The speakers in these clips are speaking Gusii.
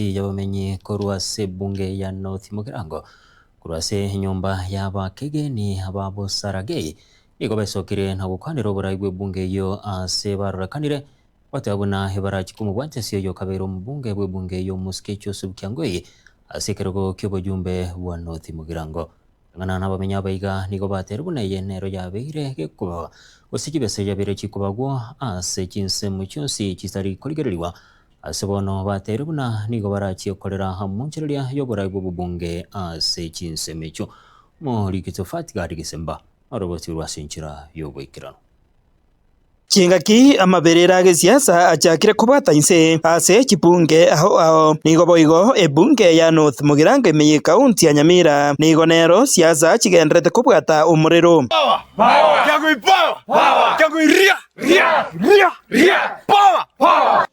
Y'abamenyi korwa ase ebunge ya North Mugirango, korwa ase enyomba y'abakegeni ba Bosaragei, nigo besokire na gokwanera oborai bw'ebunge eyio ase barorekanire goteba buna ebarachie komobwatisia oyo okabeire omobunge bw'ebunge eyio omosike Joseph Kiangoi ase ekerogo ki'obojumbe bwa North Mugirango. Ring'ana nabamenyi abaiga nigo bateire buna eye nero yabeire gekoba gose chibesa yabeire chikobagwa ase chinsemo chionsi chitari korigererigwa Ase bono bateire buna nigo barachie korera amonchereria y'oborai bw'obobunge ase chinsemo echio. Omoriki Josephat Gadi Gesemba orobosirwe ase enchera y'oboikeranu. Chingaki amaberera ag'esiasa achakire kobwata inse ase chibunge ao ao, nigo boigo ebunge ya North Mugirango ime y'ekaunti ya Nyamira nigo nero siasa chigendererete kobwata omorero.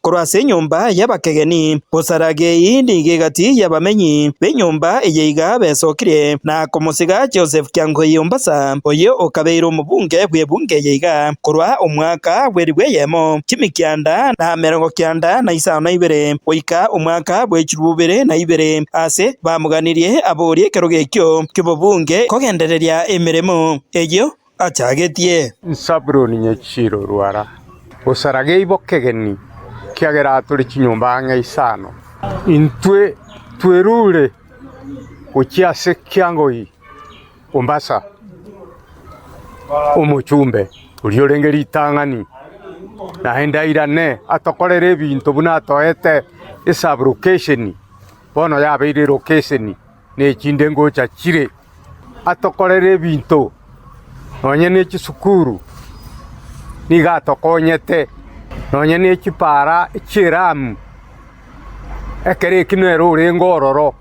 Korwa ase enyomba y'abakegeni, Bosaragei nigo egati y'abamenyi b'enyomba eye iga besokirie na komosiga Joseph Kiangoi Ombasa, oyio okabeire omobunge bw'ebunge eye iga korwa omwaka bw'eribu eyemo chimikianda na emerongo kianda na isano na ibere goika omwaka bw'echilifu bibere na ibere, ase bamoganirie aborie ekerogo ekio ki'obobunge kogendereria emeremo eyio. Achagetie. Zabuloni nyachire orwara, gosaragei bokegeni, ekiagera atore chinyomba ang'e isano. Intwe twerure gochia ase Kiangoi Mombasa, omochumbe oria orenge ritang'ani, naende airane atokorere ebinto buna atoete esub-location, bono yabeire elokeseni, na echinde ngocha chire. Atokorere ebinto nonya ne chisukuru nigo atokonyete, nonya ne chipara chi'eramu, ekero ekio nere orenge ororo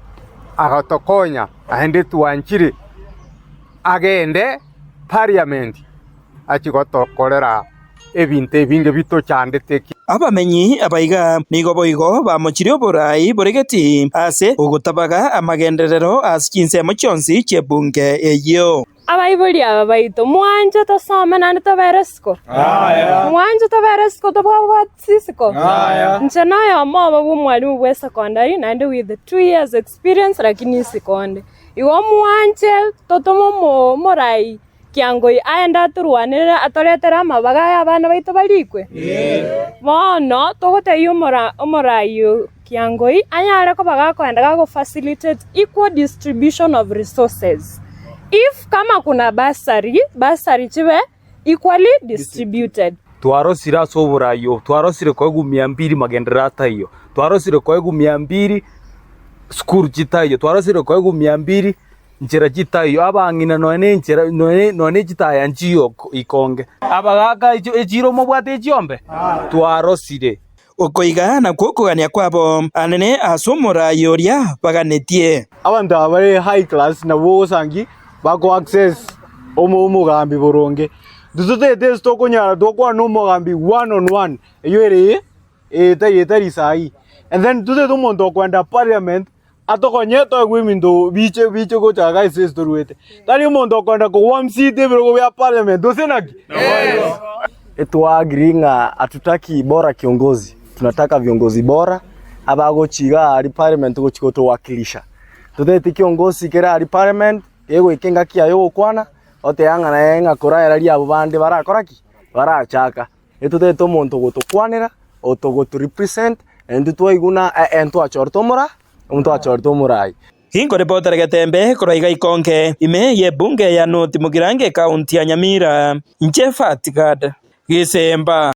agatokonya naende twanchire agende parliament achie gotokorera ebinto ebinge bitochandete. Abamenyi abaiga nigo boigo bamochirie oboraai bore geti ase ogotabaga amagenderero ase chinsemo chionsi chi'ebunge eyio. Abaibori aba baito, mwanche tosome naende tobere isiko? Mwanche tobere isiko tobwabwatisi isiko? Inche noyomo obo bw'omwalimu bw'esecondary naende with two years experience lakini isiko onde. Igo mwanche totome omo omorai Kiangoi aende atorwanerere atoretere amabaga aya abana baito barikwe? Bono togotebia omora omorai o Kiangoi anyare koba gakoenda gago facilitate equal distribution of resources. If kama kuna bursary, bursary chibe equally distributed. Twarosire ase oborai obo, twarosire koegwa mia mbili magenderero ataiyo, twarosire koegwa mia mbili sukuru chitaiyo, twarosire koegwa mia mbili Nchera chitaiyo, abang'ina nonya nenchera, nonya nonya ne chitaya nchiyo ikonge. Abagaaka echiiro mobwate echiombe? Twarosire. Okoiga nakwo okogania kwabo anene ase omoraai oria baganetie. Abanto aba bare high class nabwo ogosangi bako access omogambi boronge. Intwe totagete ase tokonyara tokwana na omogambi one on one, eywo ere eye etari saii. And then totagete omonto okoenda parliament Atokonye toegwe ebinto biche biche gocha iga ase ase toruete. Tari omonto okoenda kogwa msiti ebirogo bia parliament gose naki? Etwa agree ng'a hatutaki bora kiongozi, tunataka viongozi bora abagochi iga aria parliament gochi gotowakilisha. Totagete kiongozi kere aria parliament kegoika engaki yaye ogokwana, oteba ng'a naye ng'a koraeraria abwo bande barakora ki? Barachaka. Etotagete omonto ogotokwanera, otogoto represent, na intwe twaigwa buna eh ntwachorete omora, ntwachorete omorai. Inkorepotera Getembe korwa iga Ikonge, ime y'ebunge ya North Mugirango ekaunti ya Nyamira, inche Fatgad Gisemba.